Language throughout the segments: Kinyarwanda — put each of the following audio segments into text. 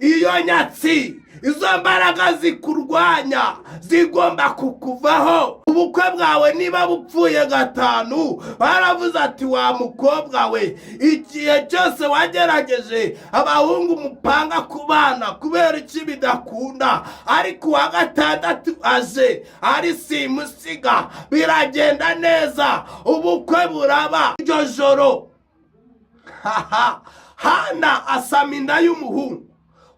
Iyo nyatsi, izo mbaraga zikurwanya zigomba kukuvaho. Ubukwe bwawe niba bupfuye gatanu, baravuze ati: "Wa mukobwa we, igihe cyose wagerageje abahungu mupanga kubana, kubera iki bidakunda?" Ariko uwa gatandatu aje ari simusiga, biragenda neza, ubukwe buraba. Iryo joro haha Hana asama inda y'umuhungu.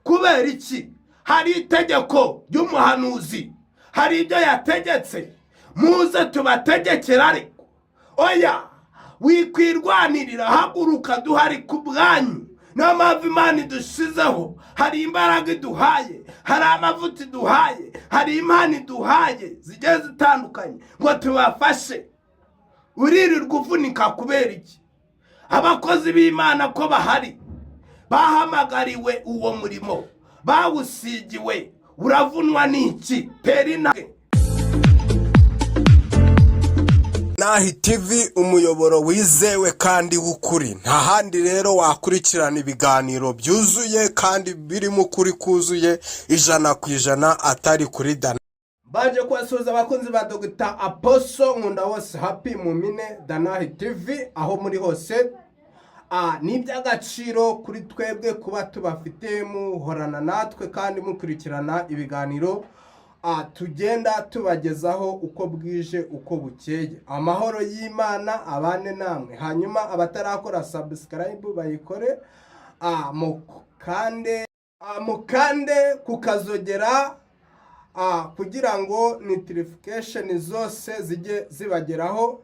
Kubera iki? Hari itegeko ry'umuhanuzi, hari ibyo yategetse. Muze tubategekera, ariko oya, wikwirwanirira, haguruka, duhari ku bwanyu. Niyo mpamvu Imana idushizeho. Hari imbaraga iduhaye, hari amavuta iduhaye, hari impano iduhaye zigiye zitandukanye ngo tubafashe. Uririrwa uvunika kubera iki? Abakozi b'Imana ko bahari, bahamagariwe uwo murimo, bawusigiwe, uravunwa n'iki? Tera intambwe. Nahi TV, umuyoboro wizewe kandi w'ukuri. Nta handi rero wakurikirana ibiganiro byuzuye kandi birimo ukuri kuzuye 100% atari kuri Dana. Baje kubasuhuza, abakunzi ba Dogita Apostle Nkunda Wose Happy mu mine Danahi TV, aho muri hose. Ni iby'agaciro kuri twebwe kuba tubafite, muhorana natwe kandi mukurikirana ibiganiro tugenda tubagezaho uko bwije, uko bukeye. Amahoro y'Imana abane namwe. Hanyuma abatarakora subscribe bayikore, mukande kukazogera kugira ngo notification zose zijye zibageraho.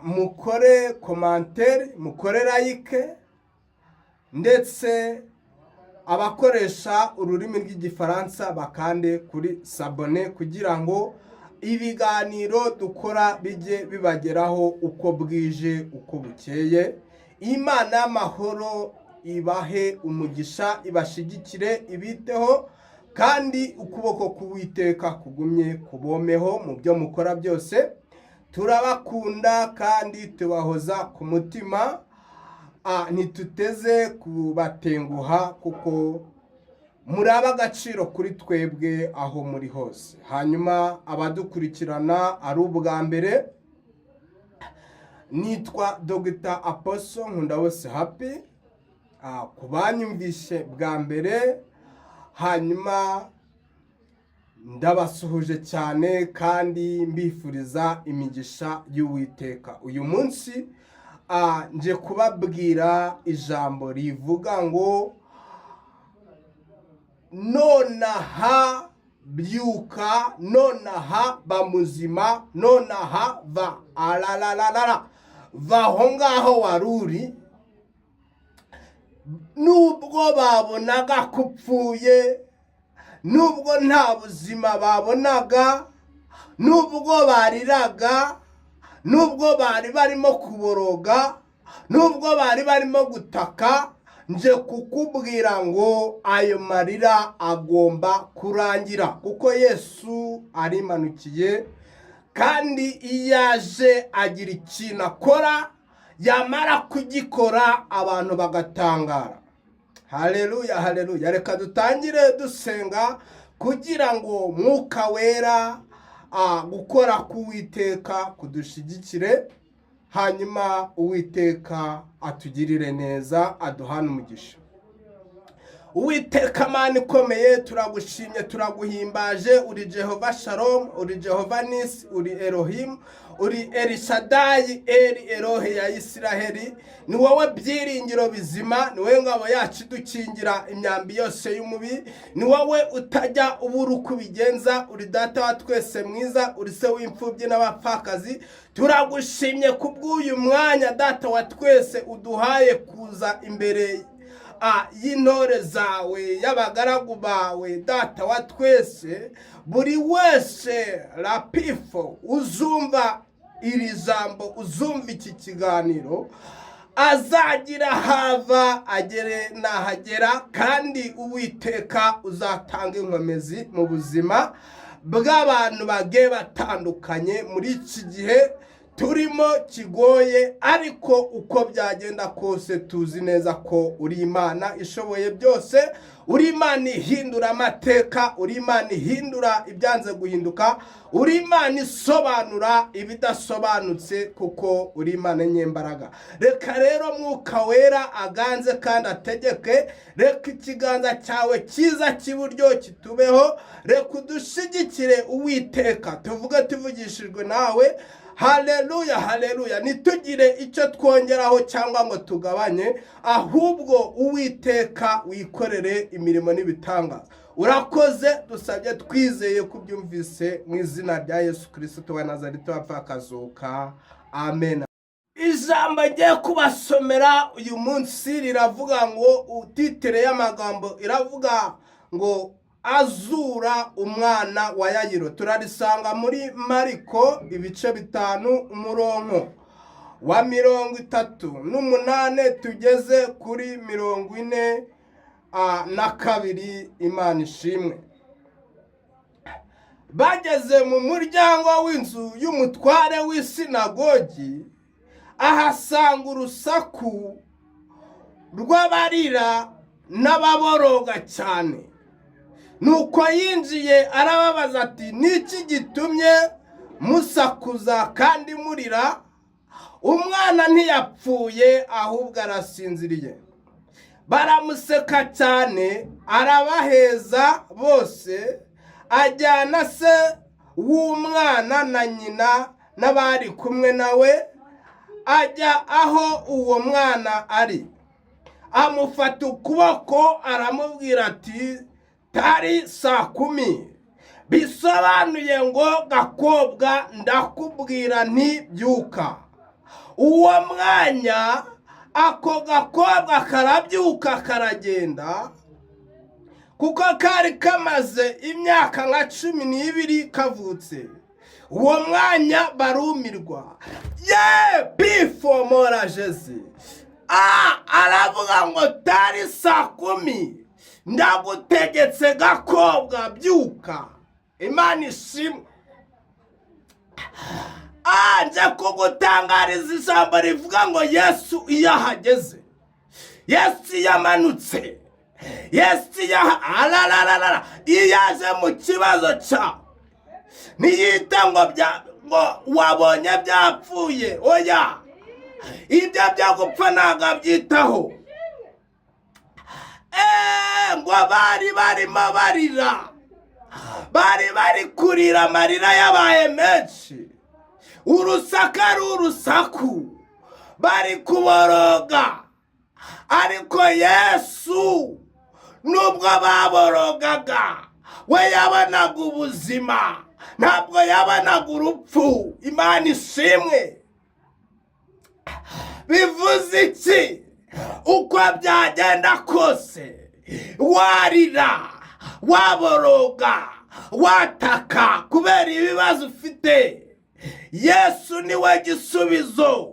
Mukore commentaire, mukore like, ndetse abakoresha ururimi rw'Igifaransa bakande kuri s'abonner kugira ngo ibiganiro dukora bijye bibageraho uko bwije, uko bukeye. Imana y'amahoro ibahe umugisha, ibashyigikire, ibiteho, kandi ukuboko k'Uwiteka kugumye kubomeho mu byo mukora byose. Turabakunda kandi tubahoza ku mutima. Ntituteze kubatenguha kuko muri ab'agaciro kuri twebwe aho muri hose. Hanyuma abadukurikirana ari ubwa mbere, nitwa Dogita Apostle Nkunda Wose Happy ku banyumvishe bwa mbere. Hanyuma ndabasuhuje cyane kandi mbifuriza imigisha y'Uwiteka. Uyu munsi nje kubabwira ijambo rivuga ngo: "Nonaha byuka, nonaha ba muzima, nonaha va arararara, va aho ngaho wari uri." Nubwo babonaga ko upfuye, nubwo nta buzima babonaga, nubwo bariraga, nubwo bari barimo kuboroga, nubwo bari barimo gutaka, nje kukubwira ngo ayo marira agomba kurangira, kuko Yesu arimanukiye. Kandi iyo aje agira ikintu akora, yamara kugikora abantu bagatangara. Haleluya, haleluya! Reka dutangire dusenga kugira ngo Mwuka Wera, gukora k'Uwiteka kudushyigikire, hanyuma Uwiteka atugirire neza, aduhane umugisha. Uwiteka Mana ikomeye, turagushimye, turaguhimbaje. Uri Jehova Shalom, uri Jehova Nisi, uri Elohim, uri Elishadayi, Eri Erohe ya Isiraheli. Ni wowe byiringiro bizima, ni wowe ngabo yacu idukingira imyambi yose y'umubi, ni wowe utajya ubura uko ubigenza. Uri Data wa twese mwiza, uri se w'imfubyi n'abapfakazi. Turagushimye kubw'uyu mwanya, Data wa twese, uduhaye kuza imbere y'intore zawe, y'abagaragu bawe, Data wa twese. Buri wese rapifo uzumva iri jambo, uzumva iki kiganiro, azagira hava agere nahagera, kandi Uwiteka uzatanga inkomezi mu buzima bw'abantu bagiye batandukanye muri iki gihe. Turimo kigoye, ariko uko byagenda kose tuzi neza ko uri Imana ishoboye byose, uri Imana ihindura amateka, uri Imana ihindura ibyanze guhinduka, uri Imana isobanura ibidasobanutse, kuko uri Imana nyembaraga. Reka rero Mwuka Wera aganze kandi ategeke. Reka ikiganza cyawe cyiza cy'iburyo kitubeho. Reka udushyigikire, Uwiteka, tuvuge tuvugishijwe nawe. Haleluya, haleluya! Ntitugire icyo twongeraho cyangwa ngo tugabanye, ahubwo Uwiteka wikorere imirimo n'ibitangaza. Urakoze, dusabye twizeye ko ubyumvise, mu izina rya Yesu Kirisito wa Nazareti wapfa akazuka, amen. Ijambo ngiye kubasomera uyu munsi riravuga ngo, titre y'amagambo iravuga ngo "Azura umwana wa Yayiro". Turarisanga muri Mariko ibice 5, umurongo wa 38 tugeze kuri 42. Imana ishimwe. Bageze mu muryango w'inzu y'umutware w'isinagogi, ahasanga urusaku rw'abarira n'ababoroga cyane. Nuko yinjiye arababaza ati: "Niki gitumye musakuza kandi murira? Umwana ntiyapfuye, ahubwo arasinziriye." Baramuseka cyane. Arabaheza bose, ajyana se w'umwana na nyina n'abari kumwe nawe, ajya aho uwo mwana ari. Amufata ukuboko, aramubwira ati: "Tari saa kumi", bisobanuye ngo: "Gakobwa, ndakubwira nti byuka." Uwo mwanya ako gakobwa karabyuka, karagenda, kuko kari kamaze imyaka nka 12 kavutse. Uwo mwanya barumirwa. Ye bifomora jezi aravuga ngo: "Tari saa kumi, ndagutegetse gakobwa, byuka." Imana ishimwe. Nje kugutangariza ijambo rivuga ngo Yesu iyo ahageze, Yesu iyo amanutse, Yesu iyo arararara, iyo yaje mu kibazo cyawe, ntiyita ngo wabonye byapfuye. Oya, ibyo byo gupfa ntabwo abyitaho. Ngo bari barimo barira, bari bari kurira, amarira yabaye menshi, urusaku ari urusaku, bari kuboroga. Ariko Yesu, nubwo baborogaga, we yabonaga ubuzima, ntabwo yabonaga urupfu. Imana ishimwe. Bivuze iki? Uko byagenda kose, warira, waboroga, wataka kubera ibibazo ufite, Yesu niwe gisubizo.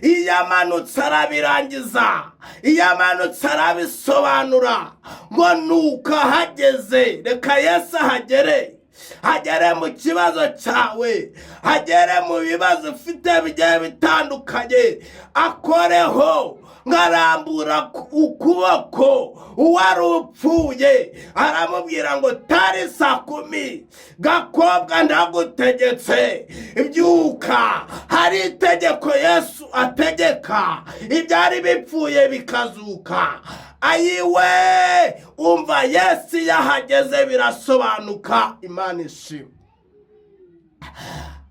Iyo amanutse arabirangiza, iyo amanutse arabisobanura. Ngo nuko ahageze, reka Yesu ahagere, hagere mu kibazo cyawe, hagere mu bibazo ufite bigiye bitandukanye, akoreho. Nkarambura ukuboko, uwari upfuye aramubwira ngo: "Tari saa kumi, gakobwa, ndagutegetse, byuka." Hari itegeko Yesu ategeka, ibyari bipfuye bikazuka. Ayiwe, umva, Yesu yahageze birasobanuka. Imana ishimwe.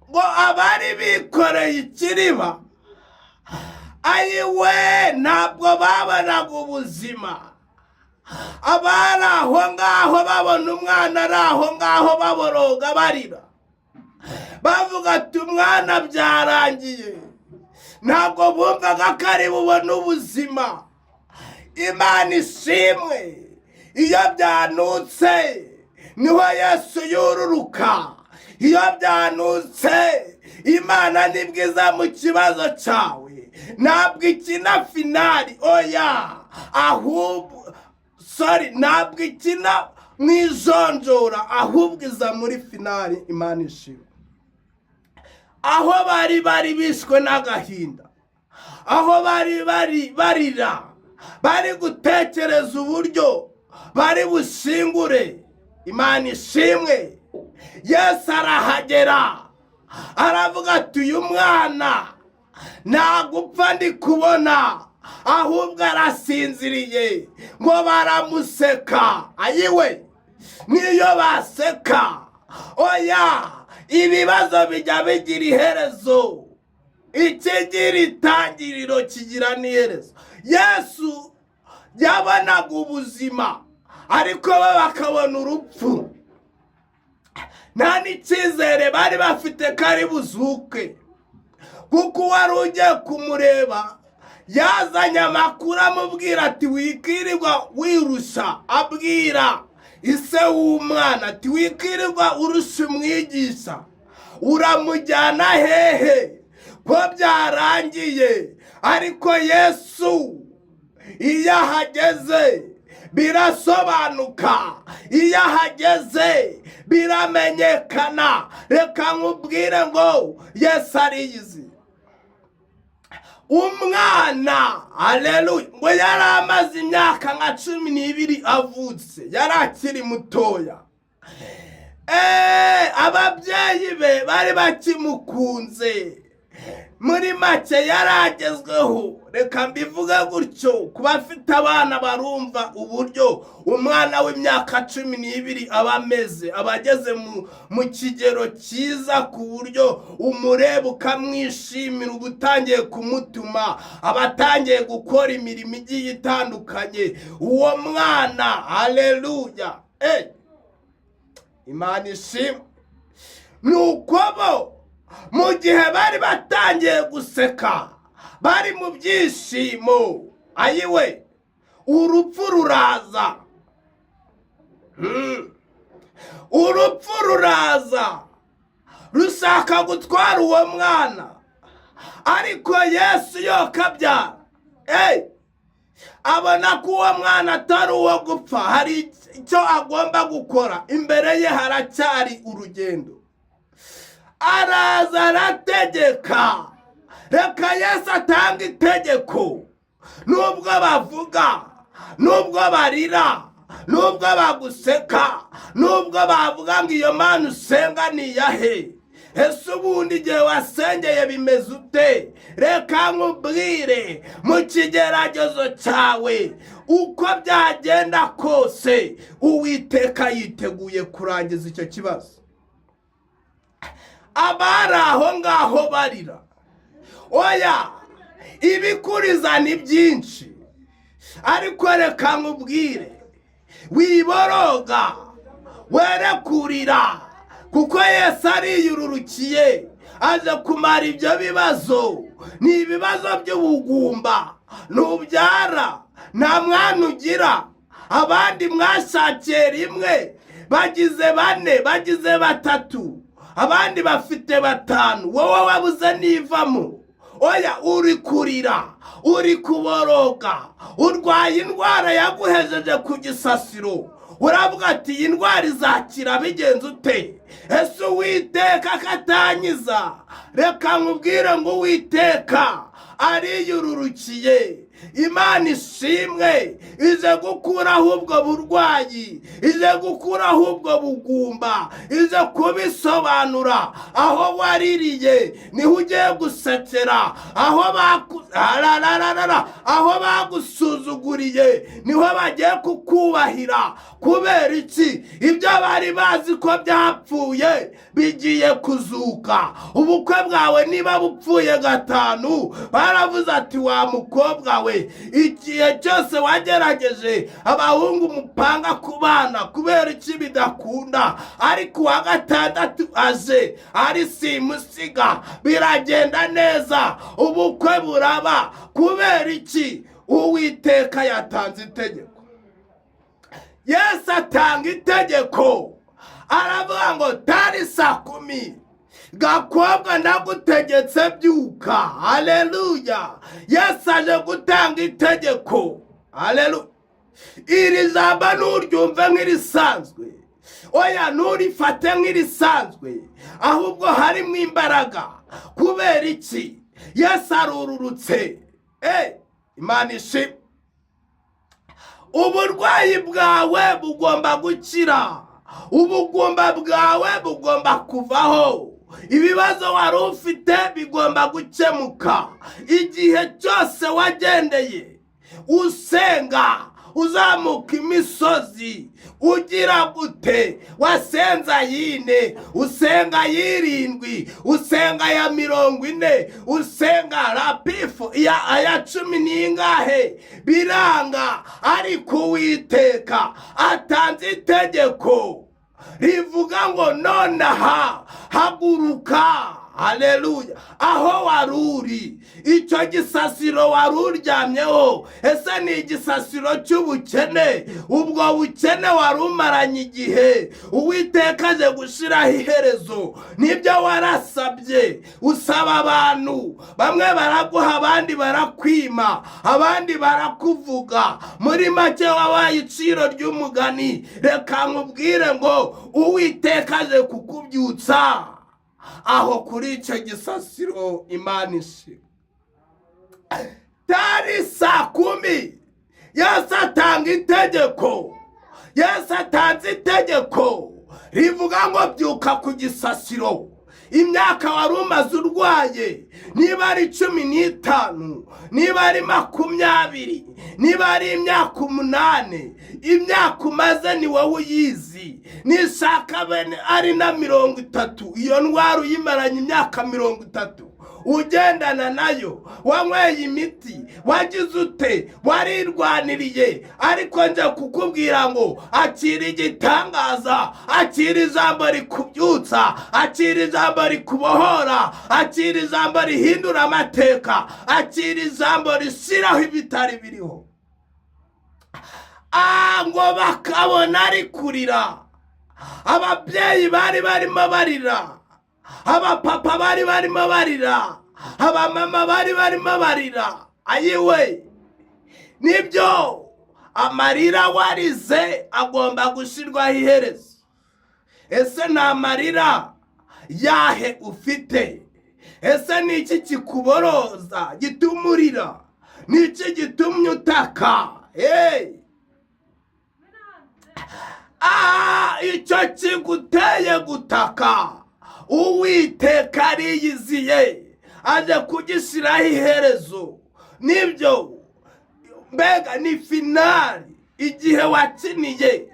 Ngo abari bikoreye ikiriba, ayiwe, ntabwo babonaga ubuzima. Abari aho ngaho babona umwana ari aho ngaho, baboroga, barira, bavuga ati: "Umwana byarangiye." Ntabwo bumvaga ko ari bubone ubuzima. Imana ishimwe. Iyo byanutse niho Yesu yururuka. Iyo byanutse, Imana ni bwiza mu kibazo cyawe. Ntabwo ikina finale, oya, ahubwo, sorry, ntabwo ikina mu ijonjora, ahubwo iza muri finale. Imana ishimwe. Aho bari bari bishwe n'agahinda, aho bari bari barira, bari gutekereza uburyo bari bushingure. Imana ishimwe, Yesu arahagera, aravuga ati: "Uyu mwana ntagupfa ndi kubona, ahubwo arasinziriye." Ngo baramuseka. Ayiwe, niyo baseka, oya, ibibazo bijya bigira iherezo. Ikigira itangiriro kigira n'iherezo. Yesu yabonaga ubuzima, ariko bo bakabona urupfu. Nta n'icyizere bari bafite ko ari buzuke, kuko uwari ugiye kumureba yazanye amakuru amubwira ati: "Wikirirwa wirusha." Abwira ise w'umwana ati: "Wikirirwa urusha umwigisha, uramujyana hehe ko byarangiye?" Ariko Yesu iyo ahageze birasobanuka, iyo ahageze biramenyekana. Reka nkubwire ngo Yesu ariyizi. Umwana, aleluya, ngo yari amaze imyaka nka 12 avutse, yari akiri mutoya. Ababyeyi be bari bakimukunze. Muri make yari agezweho, reka mbivuge gutyo. Ku bafite abana barumva uburyo umwana w'imyaka 12 aba ameze, aba ageze mu kigero cyiza, ku buryo umureba ukamwishimira, uba utangiye kumutuma, aba atangiye gukora imirimo igiye itandukanye. Uwo mwana, aleluya, Imana ishimwe. Ni uko bo mu gihe bari batangiye guseka, bari mu byishimo, ayiwe, urupfu ruraza. Urupfu ruraza rushaka gutwara uwo mwana, ariko Yesu yokabyara abona ko uwo mwana atari uwo gupfa, hari icyo agomba gukora, imbere ye haracyari urugendo. Araza arategeka. Reka Yesu atanga itegeko. Nubwo bavuga, nubwo barira, nubwo baguseka, nubwo bavuga ngo: "Iyo Mana usenga ni iyahe? Ese ubundi igihe wasengeye bimeze ute?" Reka nkubwire, mu kigeragezo cyawe, uko byagenda kose, Uwiteka yiteguye kurangiza icyo kibazo. Abari aho ngaho barira, oya, ibikuriza ni byinshi, ariko reka nkubwire, wiboroga, were kurira, kuko Yesu ariyururukiye, aje kumara ibyo bibazo. Ni ibibazo by'ubugumba, ntubyara, nta mwana ugira, abandi mwashakiye rimwe bagize bane, bagize batatu, abandi bafite batanu, wowe wabuze n'ivamo. Oya, uri kurira, uri kuboroga, urwaye indwara yaguhejeje ku gisasiro, uravuga ati: "Iyi ndwara izakira bigenze ute? Ese Uwiteka akatanyiza?" Reka nkubwire ngo Uwiteka ariyururukiye. Imana ishimwe, ije gukuraho ubwo burwayi, ije gukuraho ubwo bugumba, ije kubisobanura. Aho waririye niho ugiye gusekera, aho baku arararara, aho bagusuzuguriye niho bagiye kukubahira. Kubera iki? Ibyo bari bazi ko byapfuye bigiye kuzuka. Ubukwe bwawe niba bupfuye gatanu, baravuze ati: "Wa mukobwa we, igihe cyose wagerageje abahungu mupanga kubana, kubera iki bidakunda?" Ariko uwa gatandatu aje ari simusiga, biragenda neza, ubukwe buraba. Kubera iki? Uwiteka yatanze itegeko. Yesu atanga itegeko, aravuga ngo: "Tari saa kumi, gakobwa, ndagutegetse, byuka." Haleluya! Yesu aje gutanga itegeko. Haleluya! Iri jambo nturyumve nk'irisanzwe. Oya, nturifate nk'irisanzwe, ahubwo harimo imbaraga. Kubera iki? Yesu arururutse. Imana ishimwe. Uburwayi bwawe bugomba gukira, ubugumba bwawe bugomba kuvaho, ibibazo wari ufite bigomba gukemuka. Igihe cyose wagendeye usenga, uzamuka imisozi, ugira gute, wasenze ayine, usenga ay'irindwi, usenga aya 40, usenga rapifu aya 10 n'ingahe, biranga. Ariko Uwiteka atanze itegeko rivuga ngo: "Nonaha haguruka." Haleluya! Aho wari uri, icyo gisasiro wari uryamyeho, ese ni igisasiro cy'ubukene? Ubwo bukene wari umaranye igihe, Uwiteka aje gushyiraho iherezo. Nibyo, warasabye, usaba abantu, bamwe baraguha, abandi barakwima, abandi barakuvuga. Muri make wabaye iciro ry'umugani. Reka nkubwire ngo Uwiteka aje kukubyutsa aho kuri icyo gisasiro. Imana ishimwe. Tari saa 10, Yesu atanga itegeko. Yesu atanze itegeko rivuga ngo: "Byuka ku gisasiro." Imyaka wari umaze urwaye, niba ari 15, niba ari 20, niba ari imyaka 8, imyaka umaze ni wowe uyizi. Nishaka bene ari na 30, iyo ndwara uyimaranye imyaka 30 ugendana nayo, wanyweye imiti, wagize ute, warirwaniriye, ariko njya kukubwira ngo akira igitangaza, akira ijambo rikubyutsa, akira ijambo rikubohora, akira ijambo rihindura amateka, akira ijambo rishyiraho ibitari biriho. Ngo bakabona ari kurira. Ababyeyi bari barimo barira, abapapa bari barimo barira, abamama bari barimo barira. Ayiwe, nibyo, amarira warize agomba gushyirwaho iherezo. Ese ni amarira yahe ufite? Ese ni iki kikuboroza gituma urira? Ni iki gitumye utaka? Hey! Icyo kiguteye gutaka, Uwiteka ariyiziye, aje kugishyiraho iherezo. Nibyo, mbega ni finale. Igihe wakiniye,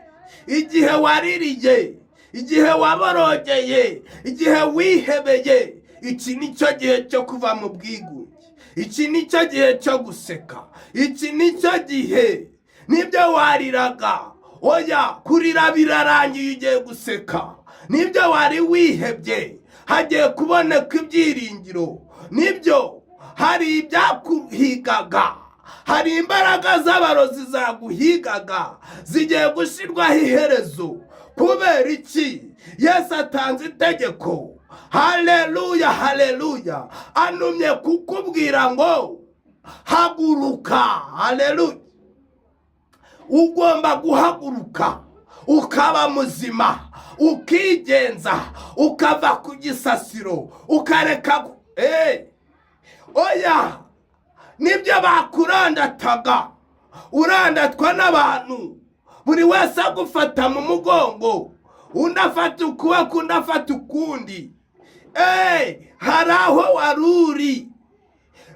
igihe waririye, igihe waborogeye, igihe wihebeye, iki ni cyo gihe cyo kuva mu bwigunge, iki ni cyo gihe cyo guseka, iki ni cyo gihe. Nibyo, wariraga, oya, kurira birarangiye, ugiye guseka. Nibyo, wari wihebye, hagiye kuboneka ibyiringiro. Nibyo, hari ibyakuhigaga, hari imbaraga z'abarozi zaguhigaga, zigiye gushyirwaho iherezo. Kubera iki? Yesu atanze itegeko. Haleluya, haleluya! Anumye kukubwira ngo: "Haguruka." Haleluya! Ugomba guhaguruka, ukaba muzima, ukigenza, ukava ku gisasiro, ukareka oya, nibyo, bakurandataga, urandatwa n'abantu, buri wese agufata mu mugongo, undi afata ukuboko, undi afata ukundi. Hari aho wari uri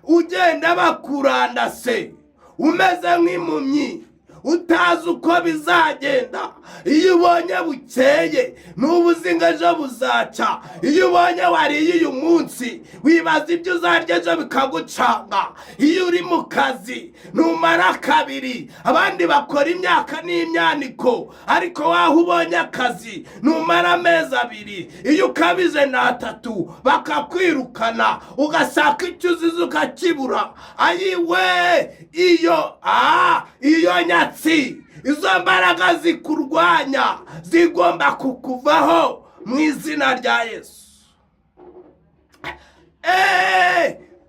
ugenda bakurandase, umeze nk'impumyi, utazi uko bizagenda. Iyo ubonye bukeye, n'ubu uzi ngo ejo buzacya. Iyo ubonye wariye uyu munsi, wibaza ibyo uzarya ejo, bikagucanga. Iyo uri mu kazi, numara kabiri, abandi bakora imyaka n'imyaniko, ariko waho ubonye akazi, numara amezi 2, iyo ukabije ni 3, bakakwirukana, ugashaka icyo uzize ukakibura. Ayiwe, iyo nyatsi, izo mbaraga zikurwanya zigomba kukuvaho mu izina rya Yesu.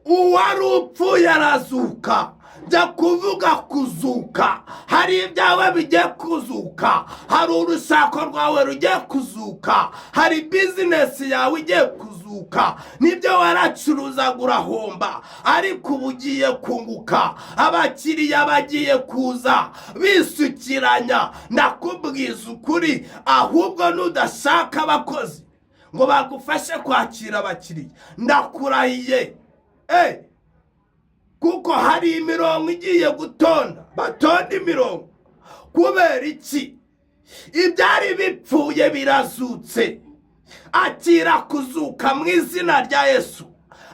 Uwari upfuye arazuka. Njya kuvuga kuzuka. Hari ibyawe bigiye kuzuka, hari urushako rwawe rugiye kuzuka, hari business yawe igiye kuzuka. Nibyo, waracuruzaga urahomba, ariko ubu ugiye kunguka. Abakiriya bagiye kuza bisukiranya. Ndakubwiza ukuri, ahubwo nudashaka abakozi ngo bagufashe kwakira abakiriya, ndakurahiye, kuko hari imirongo igiye gutonda, batonda imirongo. Kubera iki? Ibyari bipfuye birazutse. Akira kuzuka mu izina rya Yesu.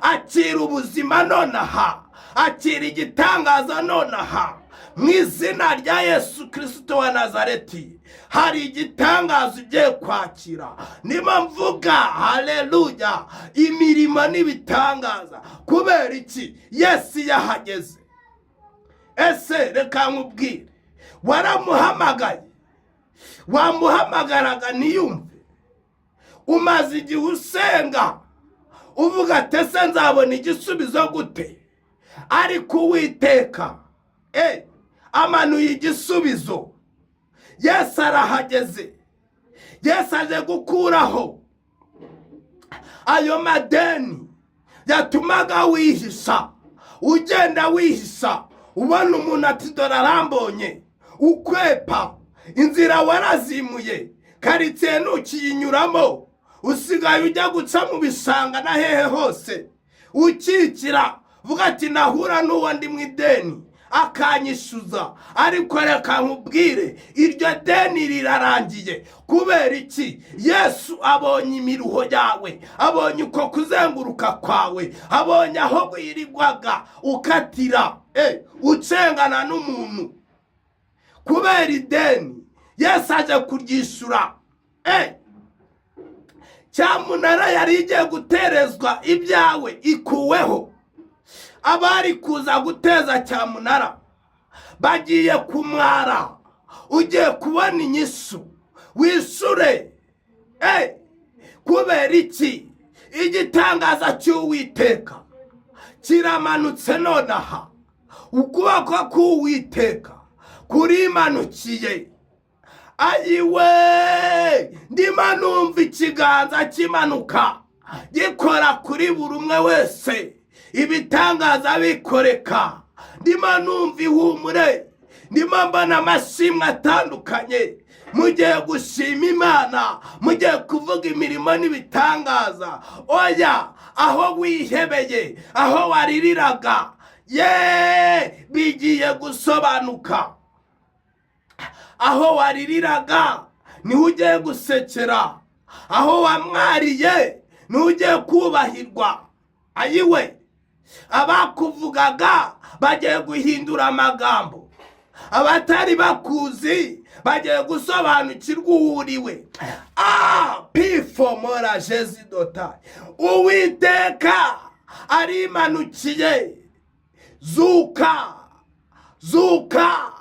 Akira ubuzima nonaha, akira igitangaza nonaha mu izina rya Yesu Kirisito wa Nazareti. Hari igitangaza ugiye kwakira. Niba mvuga haleluya, imirimo n'ibitangaza. Kubera iki? Yesu yahageze. Ese reka nkubwire, waramuhamagaye, wamuhamagaraga ntiyumve. Umaze igihe usenga uvuga ati: "Ese nzabona igisubizo gute?" Ariko Uwiteka amanuye igisubizo. Yesu arahageze. Yesu aje gukuraho ayo madeni yatumaga wihisha, ugenda wihisha, ubona umuntu ati: "Dore arambonye," ukwepa inzira, warazimuye karitsiye ntukiyinyuramo, usigaye ujya guca mu bishanga na hehe hose ukikira, vuga ati: "Nahura n'uwo ndi mu ideni akanyishyuza." Ariko reka nkubwire, iryo deni rirarangiye. Kubera iki? Yesu abonye imiruho yawe, abonye uko kuzenguruka kwawe, abonye aho wirirwaga ukatira, ucengana n'umuntu kubera ideni. Yesu aje kuryishyura. Cyamunara yari igiye guterezwa ibyawe ikuweho. Abari kuza guteza cyamunara bagiye kumwara. Ugiye kubona inyishu wishure. Kubera iki? Igitangaza cy'Uwiteka kiramanutse nonaha. Ukuboko k'Uwiteka kurimanukiye. Ayiwe, ndima numva ikiganza kimanuka gikora kuri buri umwe wese, ibitangaza bikoreka. Ndima numva ihumure, ndimo mbona amashimwe atandukanye. Mugiye gushima Imana, mugiye kuvuga imirimo n'ibitangaza. Oya, aho wihebeye, aho waririraga, ye bigiye gusobanuka. Aho waririraga niho ugiye gusekera, aho wamwariye niho ugiye kubahirwa. Ayiwe, abakuvugaga bagiye guhindura amagambo, abatari bakuzi bagiye gusobanukirwa uwo uriwe. A pifomora jezi dota, Uwiteka arimanukiye. Zuka, zuka,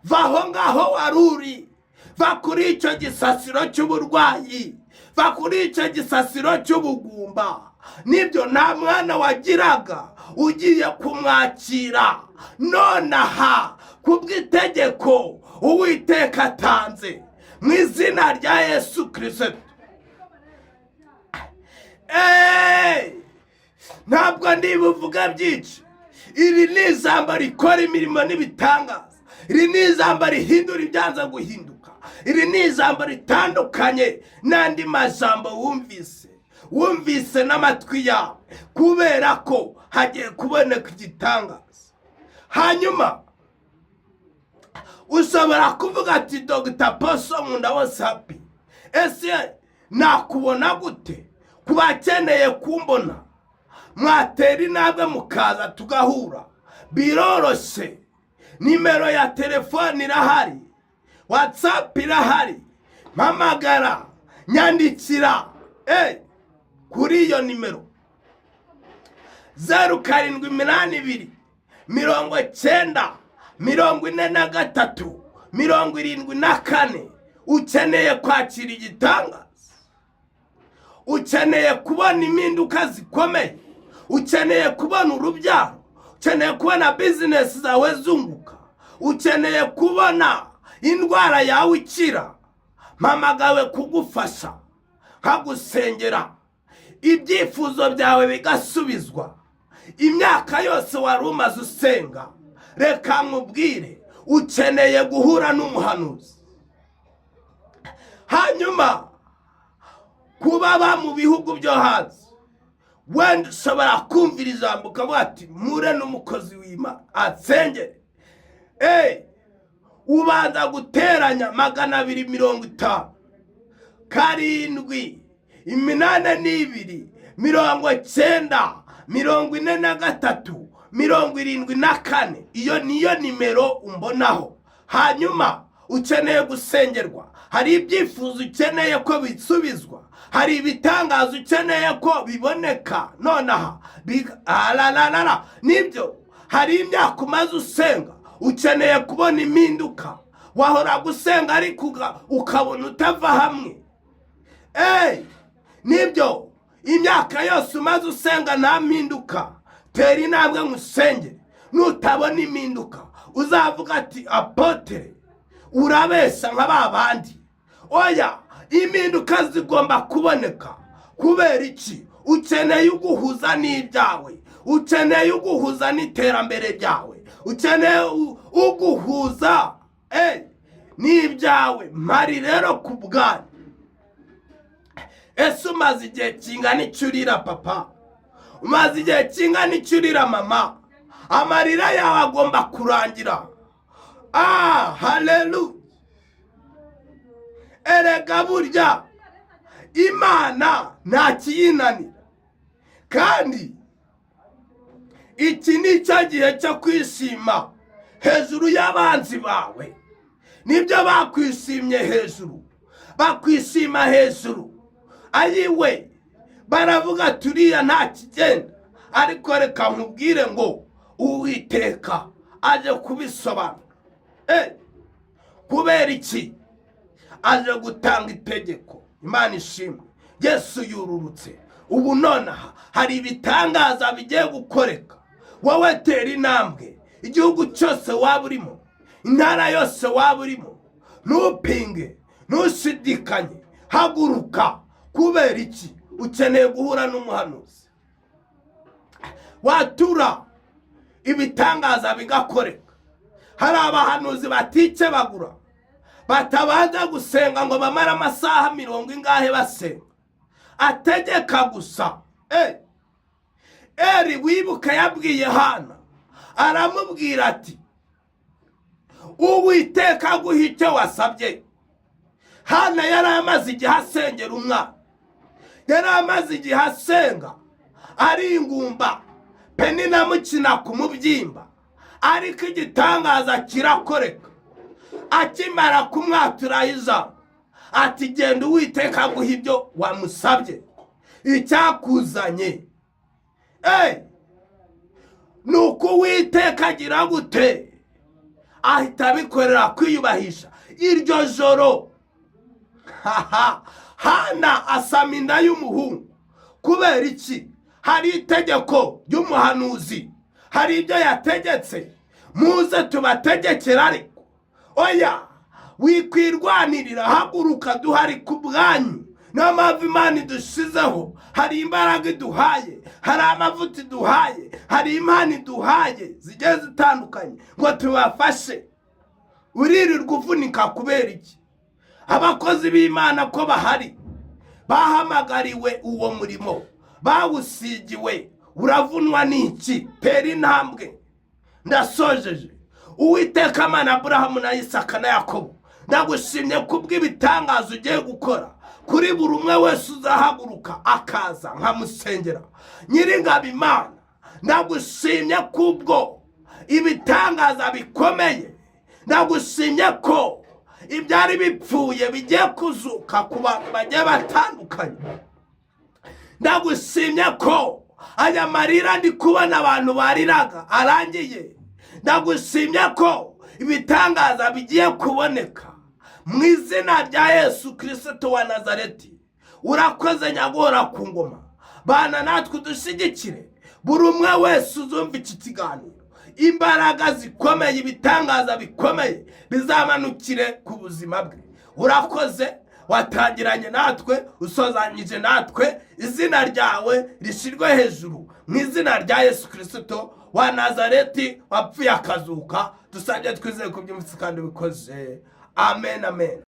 va aho ngaho wari uri, va kuri icyo gisasiro cy'uburwayi, va kuri icyo gisasiro cy'ubugumba. Nibyo, nta mwana wagiraga, ugiye kumwakira nonaha kubw'itegeko Uwiteka atanze mu izina rya Yesu Kirisito. Ntabwo ndibuvuga byinshi. Iri ni ijambo rikora imirimo n'ibitangaza. Iri ni ijambo rihindura ibyanze guhinduka. Iri ni ijambo ritandukanye n'andi majambo wumvise n'amatwi yawe, kubera ko hagiye kuboneka igitangaza. Hanyuma ushobora kuvuga ati: "Dogita Poso Nkunda wose happy, ese nakubona gute?" Ku bakeneye kumbona, mwatera intambwe mukaza tugahura, biroroshye. Nimero ya telefone irahari, WhatsApp irahari. Mpamagara, nyandikira kuri iyo nimero: 0782 90 43 74. Ukeneye kwakira igitangaza, ukeneye kubona impinduka zikomeye, ukeneye kubona urubyaro, ukeneye kubona akazi, ukeneye Ukeneye kubona bizinesi zawe zunguka? Ukeneye kubona indwara yawe ikira? Mpamagawe kugufasha, nkagusengera, ibyifuzo byawe bigasubizwa. Imyaka yose wari umaze usenga, reka nkubwire, ukeneye guhura n'umuhanuzi. Hanyuma kuba ba mu bihugu byo hanze, wenda ushobora kumvira ijambo ukavuga ati: "Mpure n'umukozi w'Imana ansengere." Eee, ubanza guteranya 257 82 90 43 74. Iyo niyo nimero umbonaho. Hanyuma ukeneye gusengerwa, hari ibyifuzo ukeneye ko bisubizwa, hari ibitangaza ukeneye ko biboneka nonaha, arararara, nibyo. Hari imyaka umaze usenga, ukeneye kubona impinduka. Wahora gusenga ariko ukabona utava hamwe. Eee, nibyo, imyaka yose umaze usenga nta mpinduka. Tera intambwe nkusengere. Nutabona impinduka, uzavuga ati: "Apôtre, urabeshya nka ba bandi." Oya, impinduka zigomba kuboneka. Kubera iki? Ukeneye uguhuza n'ibyawe, ukeneye uguhuza n'iterambere ryawe, ukeneye uguhuza n'ibyawe. Mpari rero ku bwanyu. Ese umaze igihe kingana icyo urira, papa? Umaze igihe kingana icyo urira, mama? Amarira yawe agomba kurangira. Ah, haleluya! Erega burya Imana nta kiyinanira, kandi iki ni cyo gihe cyo kwishima hejuru y'abanzi bawe. Nibyo, bakwishimye hejuru, bakwishima hejuru, ayiwe, baravuga turiya nta kigenda. Ariko reka nkubwire ngo Uwiteka aje kubisobanura. Kubera iki? Aje gutanga itegeko. Imana ishimwe, Yesu yururutse. Ubu nonaha hari ibitangaza bigiye gukoreka. Wowe tera intambwe. Igihugu cyose waba urimo, intara yose waba urimo, ntupinge, ntushidikanye, haguruka. Kubera iki? Ukeneye guhura n'umuhanuzi, watura ibitangaza bigakoreka. Hari abahanuzi batikebagura, batabanza gusenga ngo bamare amasaha mirongo ingahe basenga, ategeka gusa. Eri, wibuke yabwiye Hana, aramubwira ati: "Uwiteka aguha icyo wasabye." Hana yari amaze igihe asengera umwana, yari amaze igihe asenga ari ingumba, Penina amukina ku mubyimba, ariko igitangaza kirakoreka. Akimara kumwaturaho ijambo ati: "Genda, Uwiteka aguha ibyo wamusabye, icyakuzanye." Ni uko Uwiteka agira gute? Ahita abikorera kwiyubahisha. Iryo joro haha Hana asama inda y'umuhungu. Kubera iki? Hari itegeko ry'umuhanuzi, hari ibyo yategetse. Muze tubategekera, ariko oya, wikwirwanirira, haguruka, duhari ku bwanyu. Niyo mpamvu Imana idushizeho. Hari imbaraga iduhaye, hari amavuta iduhaye, hari impano iduhaye zigiye zitandukanye ngo tubafashe. Uririrwa uvunika kubera iki? Abakozi b'Imana ko bahari, bahamagariwe uwo murimo, bawusigiwe, uravunwa n'iki? Tera intambwe. Ndasojeje. Uwiteka Mana Aburahamu na Isaka na Yakobo, ndagushimye kubw'ibitangaza ugiye gukora kuri buri umwe wese uzahaguruka akaza nkamusengera. Nyiringabo Imana, ndagushimye kubwo ibitangaza bikomeye. Ndagushimye ko ibyari bipfuye bigiye kuzuka ku bantu bagiye batandukanye. Ndagushimye ko aya marira ndi kubona abantu bariraga arangiye. Ndagushimye ko ibitangaza bigiye kuboneka mu izina rya Yesu Kirisito wa Nazareti. Urakoze, Nyaguhora ku ngoma. Bana natwe, udushyigikire. Buri umwe wese uzumva iki kiganiro, imbaraga zikomeye, ibitangaza bikomeye bizamanukire ku buzima bwe. Urakoze, watangiranye natwe, usozanyije natwe. Izina ryawe rishyirwe hejuru mu izina rya Yesu Kirisito wa Nazareti, wapfuye akazuka. Dusabye twizeye kubyumvise kandi ubikoze. Amen, amen.